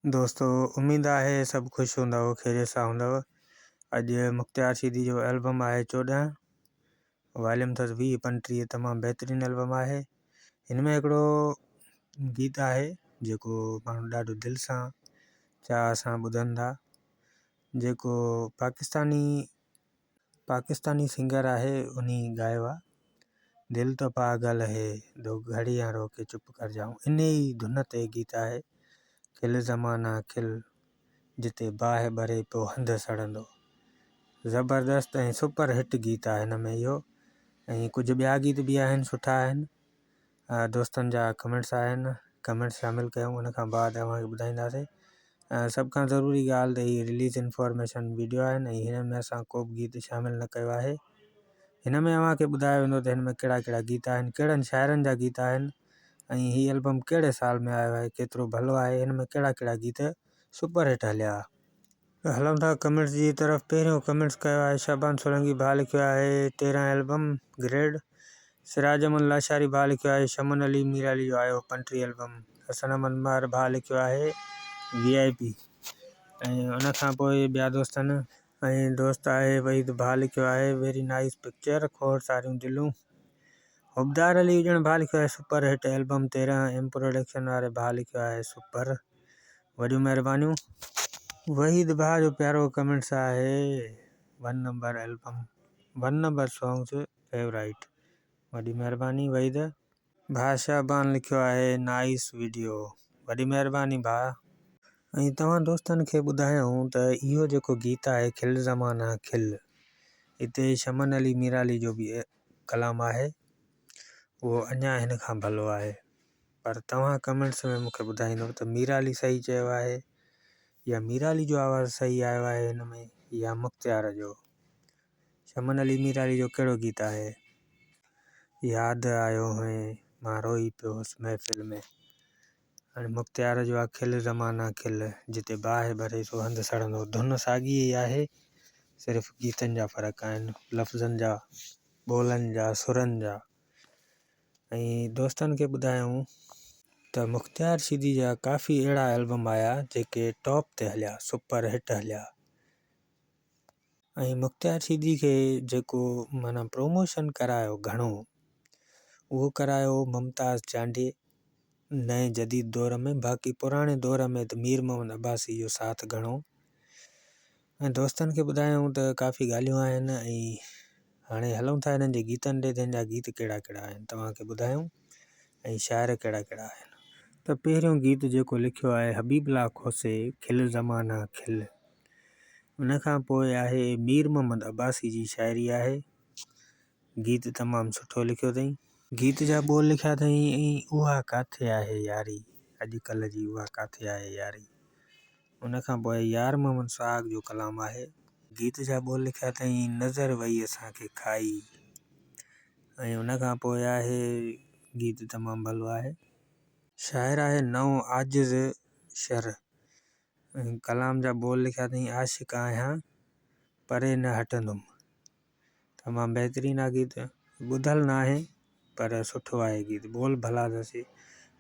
دوستو اميد آهي سڀ خوش هوندؤ خيريت سان هوندؤ اڄ مختيار شيدي جو البم آهي 14 واليوم اٿس 20 35 تمام بهترين البم آهي هن ۾ هڪڙو گيت آهي جيڪو ماڻهو ڏاڍو دل سان چاهه سان ٻڌن ٿا جيڪو پاڪستاني پاڪستاني سنگر آهي انهي ڳايو آ دل تو پاگل هي دو گهڙيان روڪي چپ ڪر جائون انهي ئي ڌن تي گيت آهي کل زمانا کل جتي باهه ٻري پيو هنڌ سڙندو زبردست ۽ سپر هٽ گيت آهي هن ۾ اهو ۽ ڪجهه ٻيا گيت به آهن سٺا آهن دوستن جا ڪمينٽس آيا آهن ڪمينٽس شامل ڪيون ان کان بعد اوهان کي ٻڌائينداسين سڀ کان ضروري ڳالهه ته هي رليز انفارميشن ويڊيو آهن ۽ هن ۾ اسان ڪو به گيت شامل نه ڪيو آهي هن ۾ اوهان کي ٻڌايو ويندو ته هن ۾ ڪهڙا ڪهڙا گيت آهن ڪهڙن شاعرن جا گيت آهن ۽ هي البم ڪهڙي سال ۾ آيو آهي ڪيترو ڀلو آهي هن ۾ ڪهڙا ڪهڙا گيت سپر هٽ هليا. هلون ٿا ڪمينٽس جي طرف پهريون ڪمينٽس ڪيو آهي شعبان سولنگي ڀاء لکيو آهي 13 البم گريڊ سراج احمد لاشاري ڀاء لکيو آهي شمن علي ميرالي جو آيو 35 البم حسن احمد مهر ڀاء لکيو آهي وي آء پي ۽ ان کان پوء ٻيا دوستن ۽ دوست آهي وحيد ڀاء لکيو آهي ويري نائيس پڪچر کوڙ ساريون دلون حبدار علي اجڻ ڀاء لکيو آهي super hit album 13 M production واري ڀاء لکيو آهي سپر وڏيون مهربانيون. وحيد ڀاء جو پيارو ڪمينٽس آهي one number album one number songs favourite وڏي مهرباني وحيد. ڀاء شعبان لکيو آهي نائيس وڊيو وڏي مهرباني ڀاء. ۽ توهان دوستن کي ٻڌايائون ته اهو جيڪو گيت آهي کل زمانا کل اتي شمن علي ميرالي جو به ڪلام آهي اهو اڃا هن کان ڀلو آهي. پر توهان ڪمينٽس ۾ مونکي ٻڌائيندو ته ميرالي صحيح چيو آهي يا ميرالي جو آواز صحيح آيو آهي هن ۾ يا مختيار جو. شمن علي ميرالي جو ڪهڙو گيت آهي. ياد آيو هئين مان روئي پيو هوس محفل ۾. هاڻي مختيار جو آ کل زمانا کل جتي باهه ٻري سو هنڌ سڙندو ڌن ساڳي ئي آهي صرف گيتن جا فرق آهن لفظن جا ٻولن جا سرن جا. ۽ دوستن کي ٻڌايائون ته مختيار شيدي جا ڪافي اهڙا البم آيا جيڪي ٽاپ تي هليا سپر هٽ هليا ۽ مختيار شيدي کي جيڪو معنيٰ پروموشن ڪرايو گهڻو اهو ڪرايو ممتاز چانڊيي نئين جديد دور ۾ باقي پراڻي دور ۾ ته مير محمد عباسي جو ساٿ گهڻو ۽ دوستن کي ٻڌايائون ته ڪافي ڳالهيون آهن ۽ هاڻي هلون ٿا هنن جي گيتن ڏي ته هن جا گيت ڪهڙا ڪهڙا آهن توهان کي ٻڌايون ۽ شاعر ڪهڙا ڪهڙا آهن. ته پهريون گيت جيڪو لکيو آهي حبيب الله کوسي کل زمانا کل ان کان پوء آهي مير محمد عباسي جي شاعري آهي گيت تمام سٺو لکيو اٿئي. گيت جا ٻول لکيا اٿئي ۽ اها ڪاٿي آهي ياري اڄ ڪلهه جي اها ڪاٿي آهي ياري ان کان پوء يار محمد سهاڳ جو ڪلام آهي. گيت جا ٻول لکيا اٿئي نظر وئي اسان کي کائي ۽ ان کان پوء آهي گيت تمام ڀلو آهي. شاعر آهي نئون عاجز شر ۽ ڪلام جا ٻول لکيا اٿئي عاشق آهيان پري نه هٽندم. تمام بهترين آ گيت ٻڌل ناهي پر سٺو آهي گيت ٻول ڀلا اٿس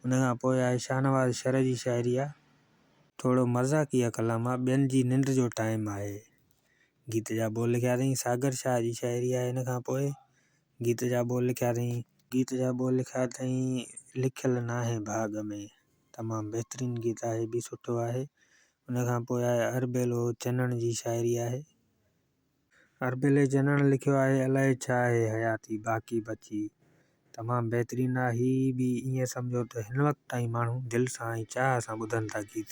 ان کان پوء آهي شاهنواز شر جي شاعري آ. ٿورو مذاقيه ڪلام آ ٻين جي ننڊ جو ٽائيم آهي گيت جا ٻول لکيا اٿئي ساگر شاهه جي شاعري آهي ان کان پوء گيت جا ٻول لکيا اٿئي. گيت جا ٻول لکيا اٿئي لکيل ناهي ڀاڳ ۾ تمام بهترين گيت آهي به سٺو آهي ان کان پوء آهي اربيلو چنڻ جي شاعري آهي. اربيلي چنڻ لکيو آهي الائي ڇا آهي حياتي باقي بچي تمام بهترين آ هي به ائين سمجهو ته هن وقت تائين ماڻهو دل سان ۽ چاهه سان ٻڌن ٿا گيت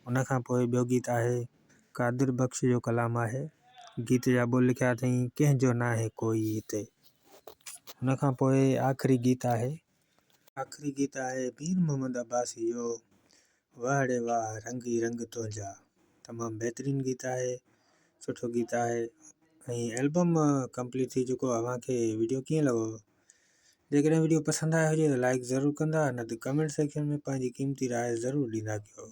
ان کان پوء ٻيو گيت آهي قادر بخش جو ڪلام آهي گيت جا ٻول لکيا اٿئي ڪنهن جو ناهي ڪوئي هتي ان کان پوء آخري گيت آهي. آخري گيت آهي پير محمد عباسي جو واهه ڙي واهه رنگ ئي رنگ تنهنجا تمام بهترين گيت آهي سٺو گيت آهي ۽ البم ڪمپليٽ ٿي چڪو اوهان کي ويڊيو ڪيئن لڳو جيڪڏهن ويڊيو پسند آيو هجي ته لائڪ ضرور ڪندا نه ته ڪمينٽ سيڪشن ۾ پنهنجي قيمتي راء ضرور ڏيندا ڪيو.